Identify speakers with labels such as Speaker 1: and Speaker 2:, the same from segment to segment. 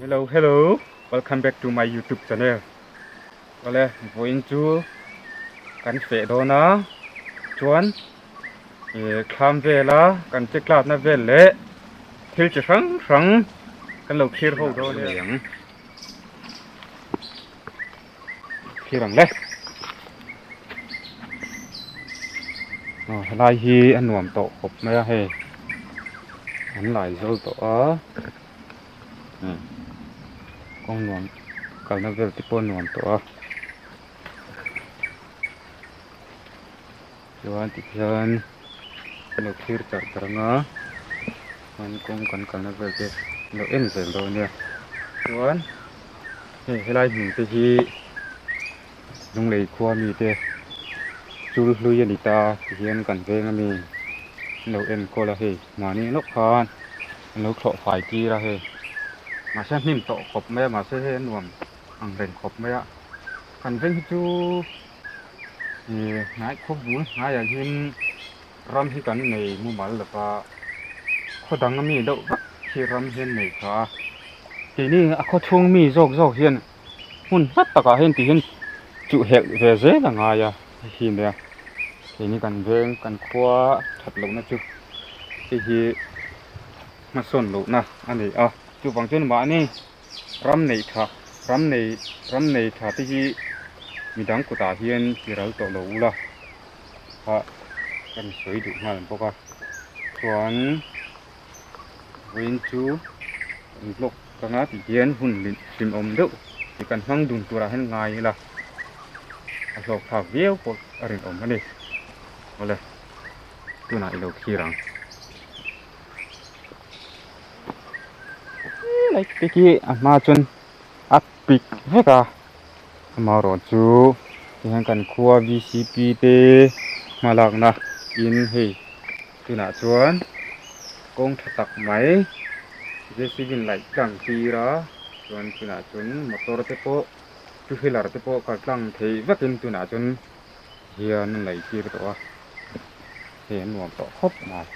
Speaker 1: Hello hello welcome back to my youtube channel awle vawiin chu kan feh dawn a chuan ih thlam vela kan che tlatna vel leh thil chi hrang hrang kan lo thlir ho dawn a ni ang thlir ang le aw helai hi a nuam tawh khawp mai a hei an lai zo tawh a. Kawng nuam kalna vel te pawh a nuam tawh a chuan tikhian an lo thlir char char ang a chuan kawng kan kalna vel te an lo en zel dawn a nia chuan hei helai hmun te hi Lunglei khua mite chul hlui a ni ta tihian kan veng a mi an lo enkawl a hei mahni lawk khan an lo thlawh fai tir a hei mahse a hnim tawh khawp mai a mahse hei a nuam ang reng khawp mai a kan veng hi chu ih hnai khaw bul hnaiah hian ram hi kan nei mumal lova khaw dang ami deuh vak hi ram hian nei tha a keini a khaw chhung mi zawk zawk hian. Hmun hlat takah hian ti hian chuh helh ve zel a ngai a hei hi nia keini kan veng kan khua that lohna chu hei hi hmasawn lohna a ni a chuvang chuan mahni ram neih tha ram nei ram nei tha te hi midang kutah hian ti ral tawh lo ula kha kan sawi duh nghal bawk a chuan vawiin chu kan vlog. Ka nga tih hian hun hlimawm deuh tih kan hmang dun turah hian ngai ila a hlawk thlak viau pawh a rinawm a ni. Awle, tunah i lo thlir ang. Helai te khi a hma chuan a pik vek a, amaherawh chu tihian kan khua V C P te hmalakna in hei tunah chuan kawng tha tak mai. J C B in laih tlang tir a chuan tunah chuan motor te pawh two wheeler te pawh kal tlang thei vekin tunah chuan hian an laih tir tawh a hei an nuam tawh khawp mai.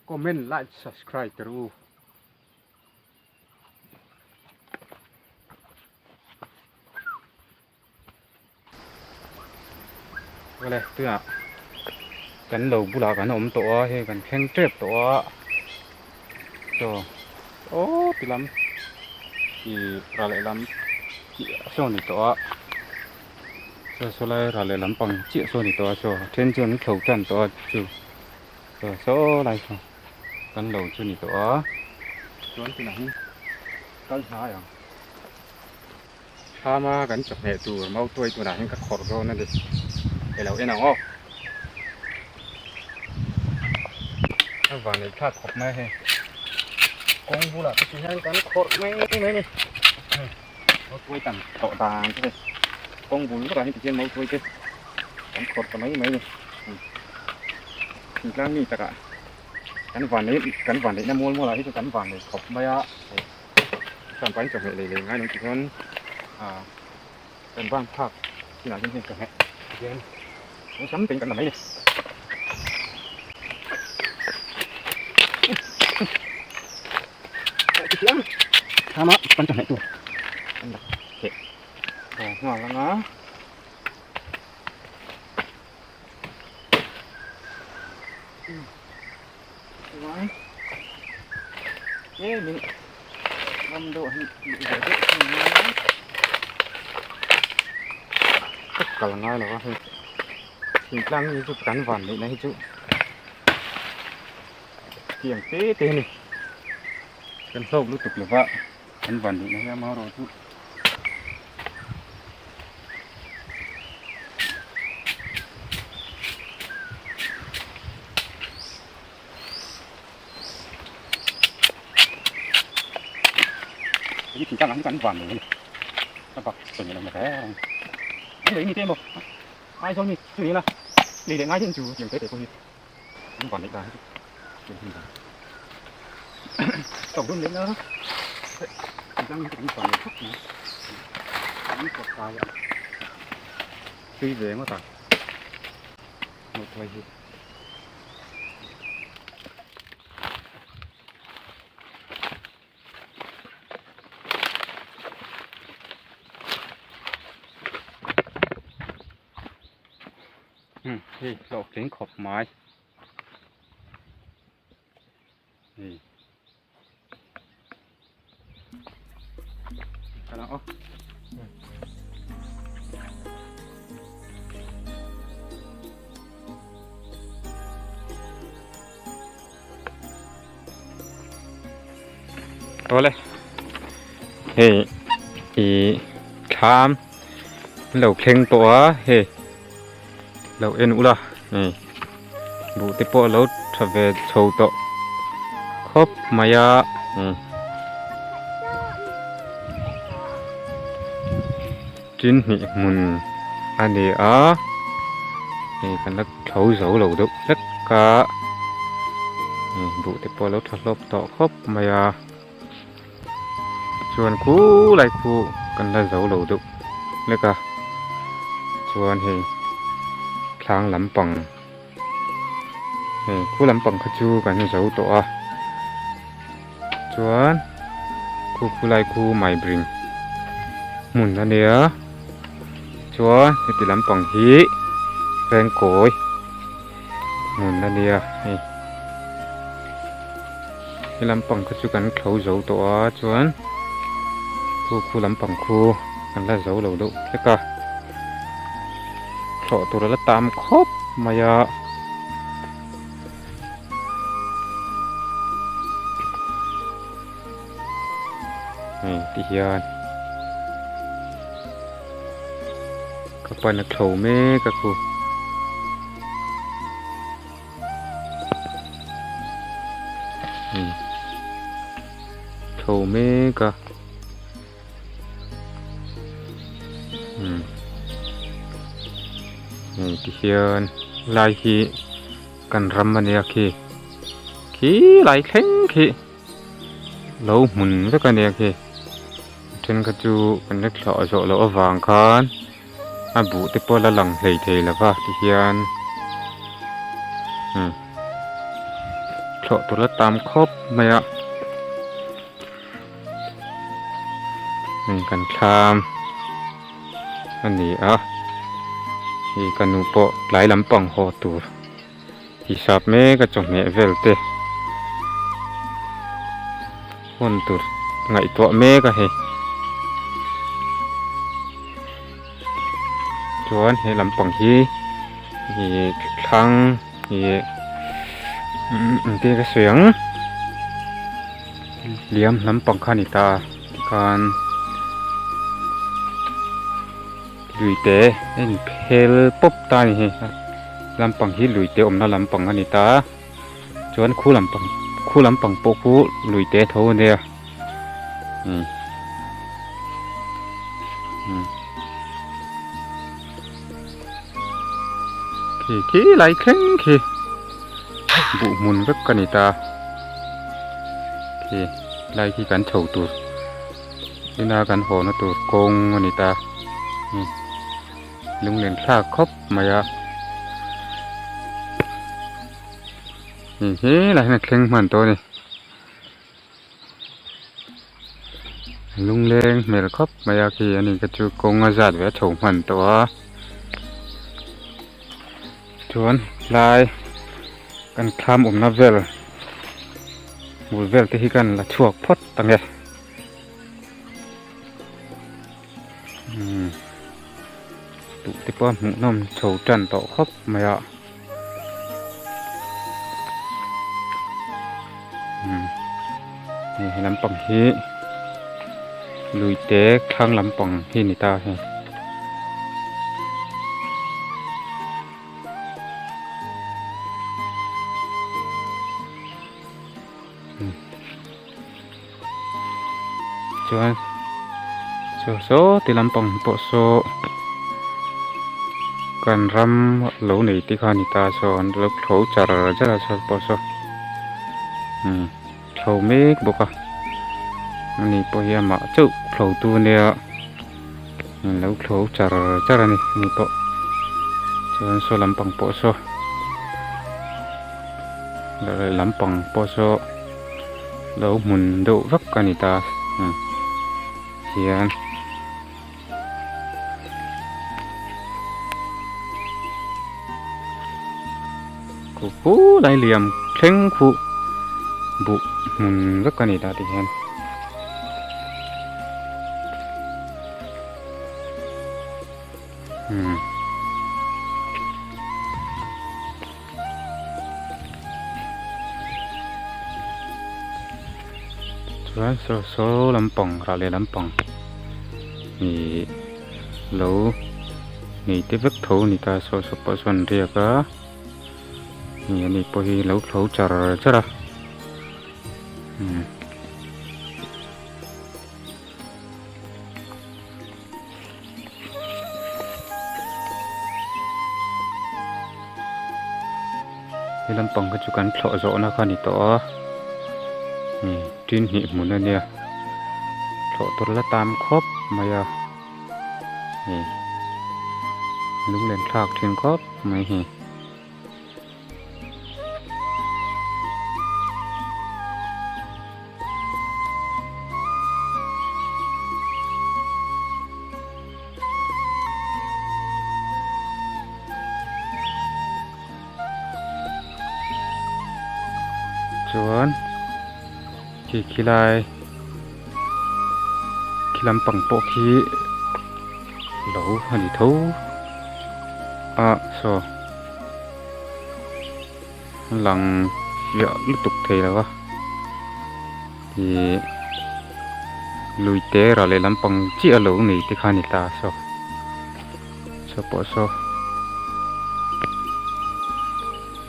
Speaker 1: Comment like subscribe te ru. Awle tunah kan lo bulah kan awm tawh a hei kan thleng tep tawh a chaw aw ti lam ih ral lehlam chiah saw a ni tawh a saw saw lai ral lehlam pang chiah saw a ni tawh a saw a then chuan an thlo tan tawh a chu saw saw lai saw kan lo chu a ni tawh a chuan tunah hian kal hnai ang. Thlam a kan chawhmeh tur mautuai tunah hian ka khawrh dawn a ni. Hei lo en ang aw. A van ei thlak khawp mai a hei. Kawng bulah te ti hian kan khawrh mai mai a ni. Hei mautuai tam tawh dan chu hei kawng bul lawkah hian ti hian mautuai te kan khawrh ta mai mai a ni. Thingtlang mi takah kan van nei kan van neihna mual mualah hi chu kan van nei khawp mai a hei. Champain chawhmeh lei lei ngai lo tih chuan ah kan ban phak chinah hian heng chawhmeh hian awlsam tein kan la mai a ni. Thama kan chawhmeh tur kan la theh haw nghal ang a. Chuan tlemin ram deuh hi luh ve deuh thung a ka kal ngai lo a hei thingtlang hi chu kan van neihna hi chu tiang te te a ni kan hlawk lutuk lova kan van neihna hi amaherawhchu. Hei thingtlang ah hian kan van nei a ni a bak sawi lo reng an lei ni te emaw Aizawl mi chu ni ila lei leh ngai hian chu tiang te te pawh hi an van neih dan hi chu tiang hi ni dan tawk dun leh na thingtlang hi chu kan van nei khawp mai an kawt kai a tui ve ngawt ang hmuh hi. Hei hlawhtling khawp mai hei kal ang aw. Awle hei ih thlam an lo thleng tawh a hei lo en ula hei buh te pawh a lo tha ve chho tawh khawp mai a hei tin hnih hmun a ni a hei kan la tho zo lo deuh hlek a hei buh te pawh a lo tha hlawp tawh khawp mai a chuan khulai khu kan la zo lo deuh hlek a chuan hei thlang lampang hei khu lampang kha chu kan zo tawh a chuan khu khulai khu maibring hmun a nia chuan heti lampang hi rengkawi hmun a nia hei he lampang kha chu kan thlo zo tawh a chuan khu khu lampang khu kan la zo lo deuh hlek a thlawh tur a la tam khawp mai a. Hei ti hian ka pan a thlo mek a khu. Hei thlo mek a umm hei ti hian lai hi kan ram a nia khi khi lai thleng khi. Lo hmun vek a nia khi a then kha chu kan la thlawh zawh loh avang khan a buh te pawh la lang hlei thei lo va ti hian umm. Thlawh tur la tam khawp mai a. Hei kan thlam a ni a hei ka nu pawh tlai lampang haw tur hisap mek a chawhmeh vel te hawn tur ngaihtuah mek a hei chuan he lampang hi ih thlang ih engtin ka sawi ang. Liam lampang kha a ni ta tikhan lui te a in phel pawp ta a ni hei lampang hi lui te awmna lampang a ni ta chuan khu lampang khu lampang pawh khu lui te tho a nia umm umm khi khi lai thleng khi. Buh hmun vek ka ni ta khi lai khi kan chho tur ina kan haw na tur kawng a ni ta lunglen thlak khawp mai a hei helai hian a thleng hman tawh a ni lungleng hmel khawp mai a khi ani te chu kawng a zat ve a chho hman tawh a chuan tlai kan thlam awmna vel bul vel te hi kan la chhuak phawt ang e umm duh te pawh a hmuhnawm chho tan tawh khawp mai a. Hei he lampang hi lui te thlang lampang hi a ni ta hei. Chuan saw saw ti lampang pawh saw kan ram lo nei te kha a ni ta saw an lo thlo char char a saw pawh saw umm thlo mek bawk a ani pawh hi amah chauh thlo tu ania an lo thlo char char a ni ani pawh chuan saw lampang pawh saw lampang pawh saw. Lo hmun deuh vek a ni ta hian khu khulai liam thleng khuh buh hmun vek a ni ta tihian. Chuan saw saw lampang rah leh lampang ih lo nei te vek tho a ni ta saw saw pawh sawn an riak a ih ani pawh hi lo thlo char char a umm. He lampang kha chu kan thlawh zawhna kha a ni tawh a ih tin hnih hmun a nia thlawh tur la tam khawp mai a ih lunglen thlak thin khawp mai hi. Chuan khi khilai khi lampang pawh khi lo a ni tho a saw lang fiah lutuk thei lo a ih lui te rah leh lampang chiah lo nei te kha a ni ta saw saw pawh saw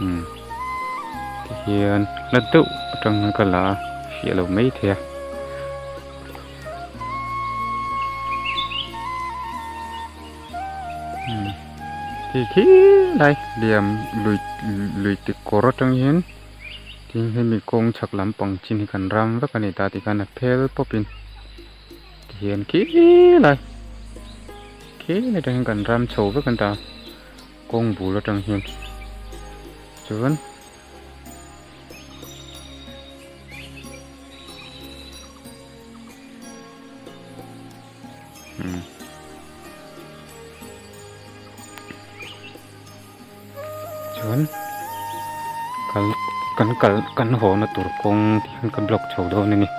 Speaker 1: umm tihian hla deuh atang hian ka la a fiah lo maithei a. Hei khi lai liam lui lui ti kawr atang hian tin hemi kawng chhak lampang chin hi kan ram vek a ni ta tikhan a phel pawp in tihian khi lai khi lai atang hian kan ram chho vek a ni ta kawng bul atang hian chuan. Umm. Chuan kal kan kal kan haw na tur kawng te hian ka block chho dawn a ni.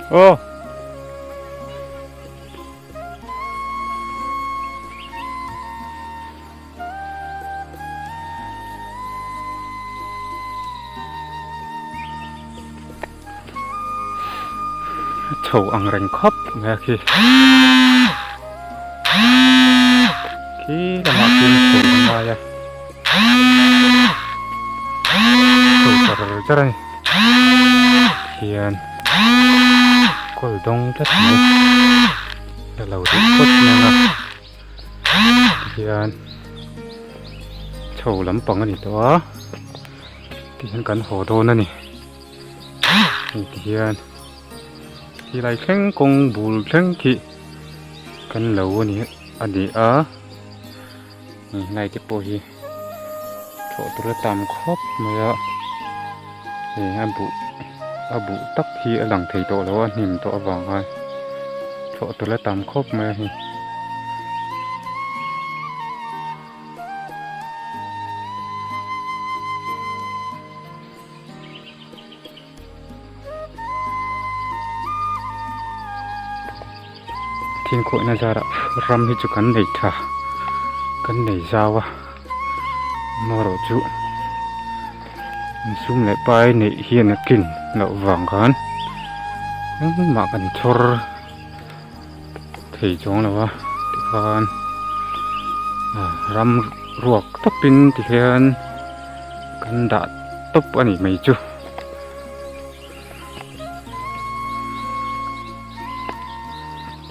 Speaker 1: Aw. Chho ang reng khawp mai a khi khi lamah khian chho a ngai a chho char char a ni hian kawl dawng tlat mai la lo rih phawt mai ang a. Tihian chho lampang a ni tawh a tihian kan haw dawn a ni hei tihian helai thleng kawng bul thleng khi kan lo a ni a ni a hei helai te pawh hi thlawh tur a tam khawp mai a hei a buh a buh tak hi a lang thei tawh lo a hnim tawh avang khan thlawh tur a tam khawp mai a hei. Thingkhuahna zarah ram hi chu kan nei tha kan nei zau a amaherawh chu sum leh pai neih hian a tlin loh vang khan engmah kan chhawr thei chuang lo a tikhan ram ruak tawpin tihian kan dah tawp a nih mai chu.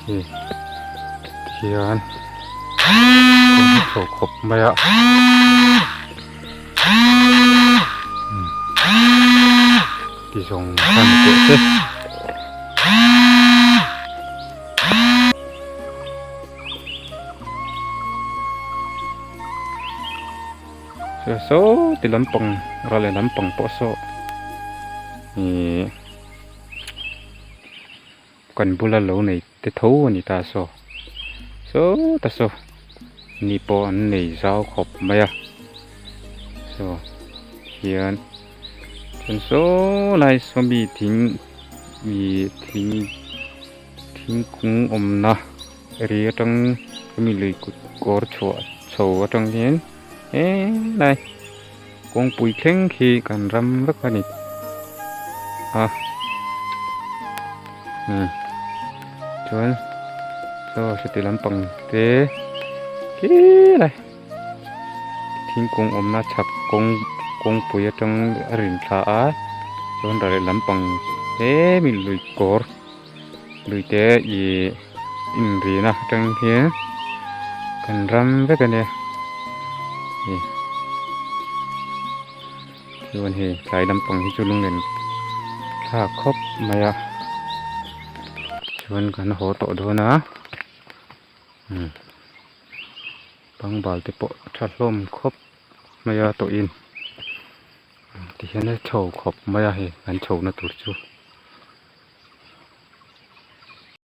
Speaker 1: Hei tihian kawng hi chho khawp mai a ti zawng kha ni teh se. Saw ti lampang ral leh lampang pawh saw ihh kan bula lo nei te tho a ni ta saw saw ta saw ni pawh an nei zau khawp mai a saw hian chuan saw lai saw mi thing ih thing thingkung awmna. Ri atang hemi lui kut kawr chhuah chho atang hian helai kawngpui thleng khi kan ram vek a ni a chuan saw heti lampang te khilai thingkung awmna chhak kawng kawngpui atang a rin thla a chuan ral leh lampang hemi lui kawr. Luite ih inrina atang hian kan ram vek a nia ih chuan hei tlai lampang hi chu lunglen thlak khawp mai a chuan kan haw tawh dawn a umm pangbal te pawh a tha hlawm khawp mai a tawhin tihian a chho khawp mai a hei kan chhohna tur chu.